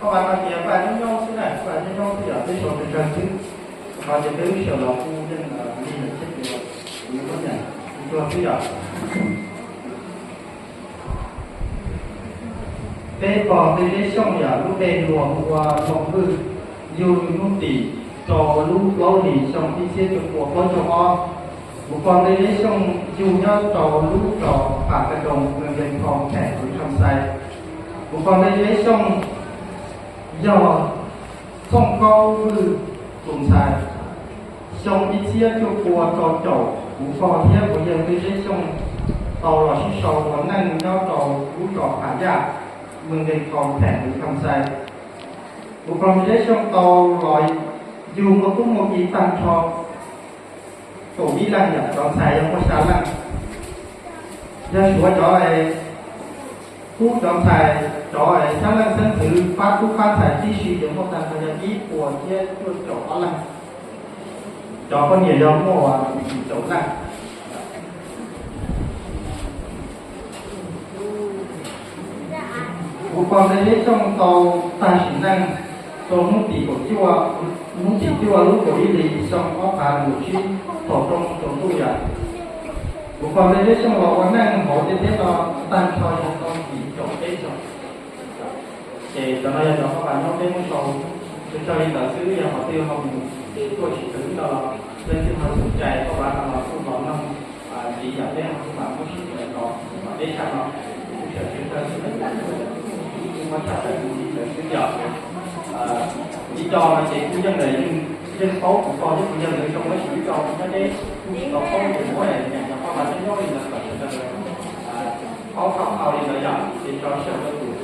Pab no ces pab nyob nyob xwb na, pab nyob nyob xwb yom, peb sau tsawg tsawg xwb. Qhov tias peb lub sij hawm los kuj yeej lig lawm thiab ces kuv yuav muab nyeem ua xwb yom. Peb pog Nqi Zeb Xyooj yog lub npe hluas hu ua Hloov Vwj, yug hnub tim rau lub plaub hlis xyoo ib txhiab cuaj pua plaub caug ob. Kuv pog Nqi Zeb Xyooj yug nyob rau lub zos Pham Ka Doos, moos Vees Thoo, theem Hwv Thoo Xais. Kuv pog Nqi Zeb Xyooj yog Txooj Kaub Vwj tus ntxhais. Xyoo ib txhiab cuaj pua rau caum, kuv pog thiab kuv yawg Nqi Zeb Xyooj tau los sib sau ua neej nyob rau lub zos Pham Yaj, moos Vees Thoo, theem Hwv Thoo Xais. Kuv pog Nqi Zeb Xyooj tau los yug muaj tub muaj ki tag nrho kaum ib leej, yog cov ntxhais yog muaj xya leej. Yog suav cov tub cov ntxhais, cov xeeb leej xeeb ntxwv pab tub pab ntxhais tib si ces muaj tag nrho yog ib puas thiab cuaj caum ob leeg. Cov poj niam yog muaj yim caum leej. Kuv pog Nqi Zeb Xyooj tau tag sim neej rau hnub tim kaum cuaj, hnub tim cuaj lub kaum ib hlis xyoo ob phav kaum tsib thaum rau tsaus ntuj yom. Kuv pog Nqi Zeb Xyooj los ua neej hauv ntiaj teb no tag nrho yog tau yim caum peb xyoos. Ces cov no yog cov paj pas nyob peb muab sau tsawg tsawg li ntawd xwb, yog qhov twg ho mus tuaj tsis txog li no los leej twg ho xom cai paj pas no los kuj los noog ntxiv yom, peb ho kuj mam muab sib ntsib los tom peb tshaj no. Kuv tseem tsawg tsawg xwb, kuv muab tshaj tawm mus li ntawd xwb yom. Ib co no ces kuj yeej, yeej paub kuv pog thiab kuv yawg nkawd zoo, tab sis ib co kuv nyob deb kuj tsis tau paub, ces muab nyeem cov paj pas nyob nyob li ntawd kom sawv daws paub tau qhov li ntawd yom, ces tso sawv daws tus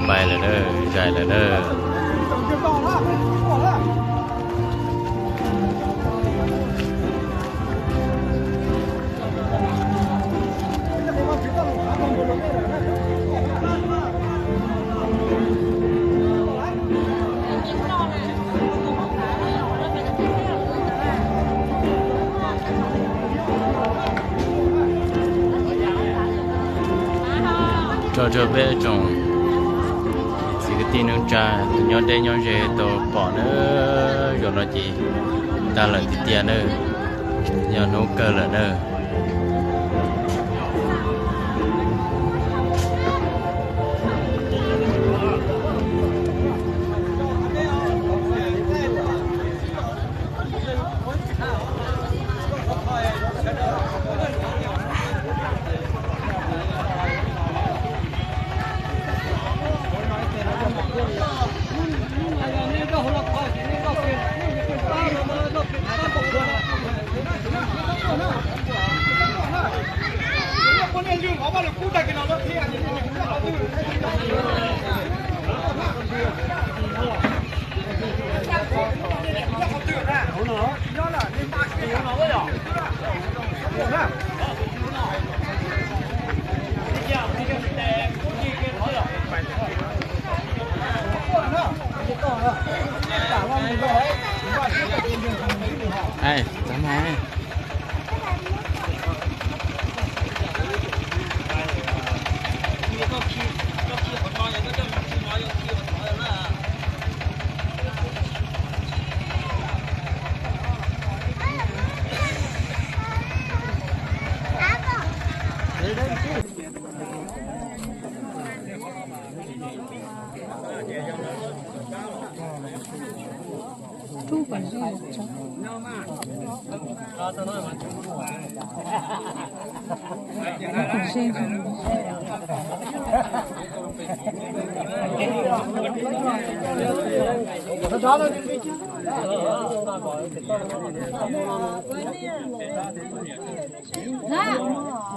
Mai lawm na, zais lawm na. Tso rau peb tsoom txiv kwv tij neej tsa nyob deb nyob ze tau pom na, zaum no ces tag lawm tiag tiag na, yog hnub kawg lawm na.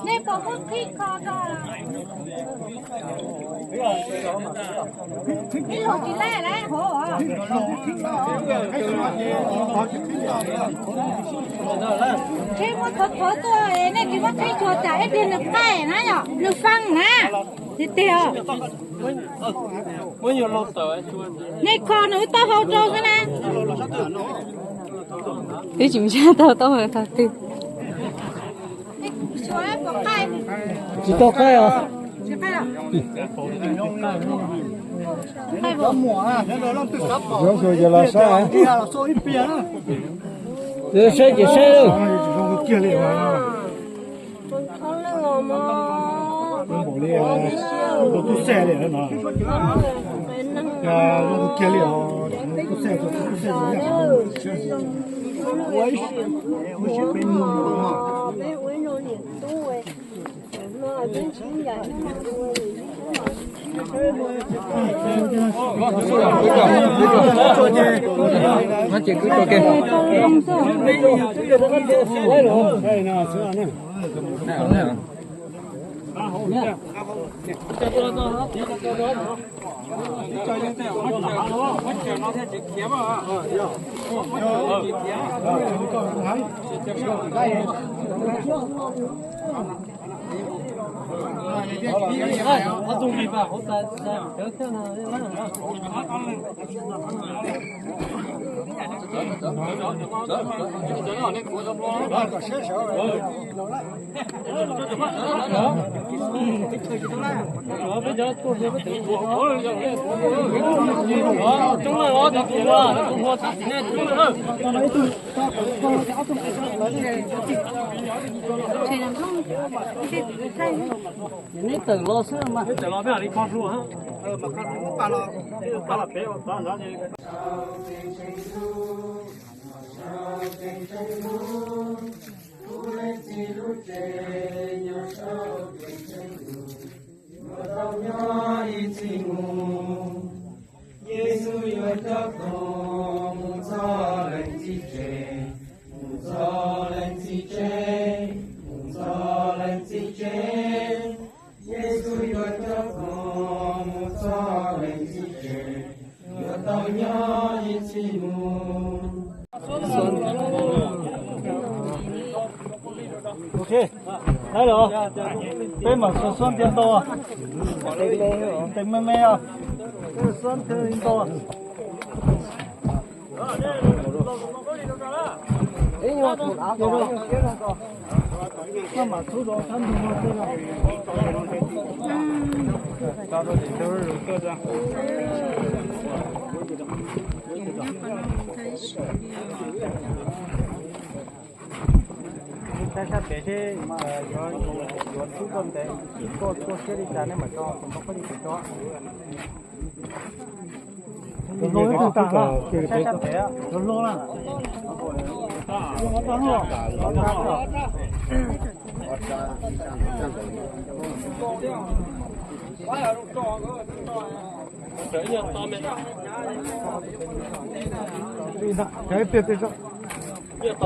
Nej puas muaj qhij kho rau? Ib lus tsis laij laij hauv. Tsheb muab thov thov tuaj, nej tsis muab tsheb tshua tsam ib pliag nws qaij na yom, nws faj na. Tiag tiag. Nej kho nws wb taub hau rau xwb na. Twb tsis mus tshaj tau taub hau tag twg. Tsis tau qaij os. Yuav xyuas ces los saib. Saib ces saib. Neb tawm los xwb mas. Yexus yuav coj koj mus txog leej txiv tsev, mus txog leej txiv tsev, mus txog leej txiv tsev. Yexus yuav coj koj mus txog Ok, laib los, peb mam xuas xuab ntiag nto, ntev me me os, xuab ntiag nto. Saib sab pem seb yuav tub koj ntev, koj tuaj siab li cas nej mam tso tus npauj koj li tus tso. Saib sab pem, saib sab pem.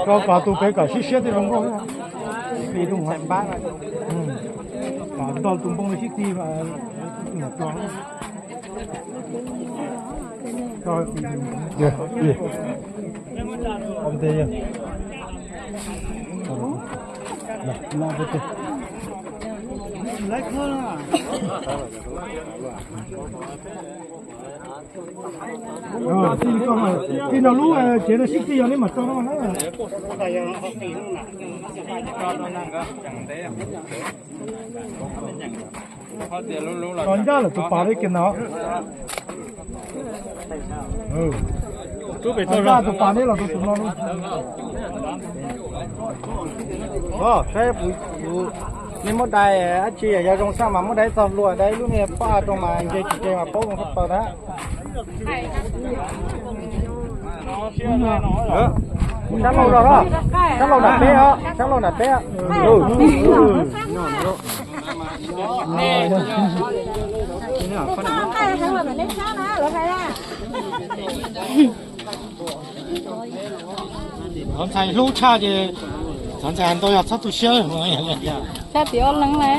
Rau kom tus pem kom siab siab tej zoo nkauj. Kom nto tus npoo sib ti mas. Tij no lub tsev no sib tij yog li mas tso no na. Tos ncaj lawm tus pas li kiag no. Tos ncaj tus pas neb los rau tus no. Saib kuv, nej muab dai dab tsi yog zoo sab mas muab dai txog luag dai lub niag paj rau mas nce tsis nce mas paub zoo sab plaws na. Sab laug los, sab laug nram peb os, sab laug nram peb. Qhov ntxhais hlub tshaj ces, qhov ntxhais hais ntau yog txhob tu siab. Sab tim ob leeg lawm.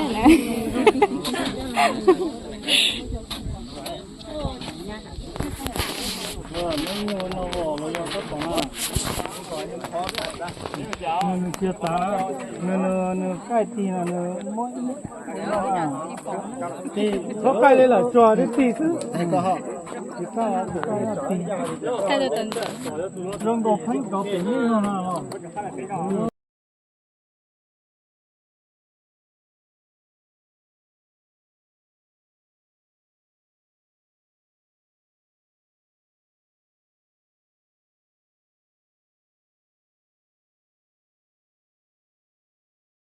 Nws cia tav, nws, nws, nws kaij tig no nws muab ib, txhob kaij li lawm tsuag tib tig xwb. Zoo nkaus pheej cov pem neb no na los.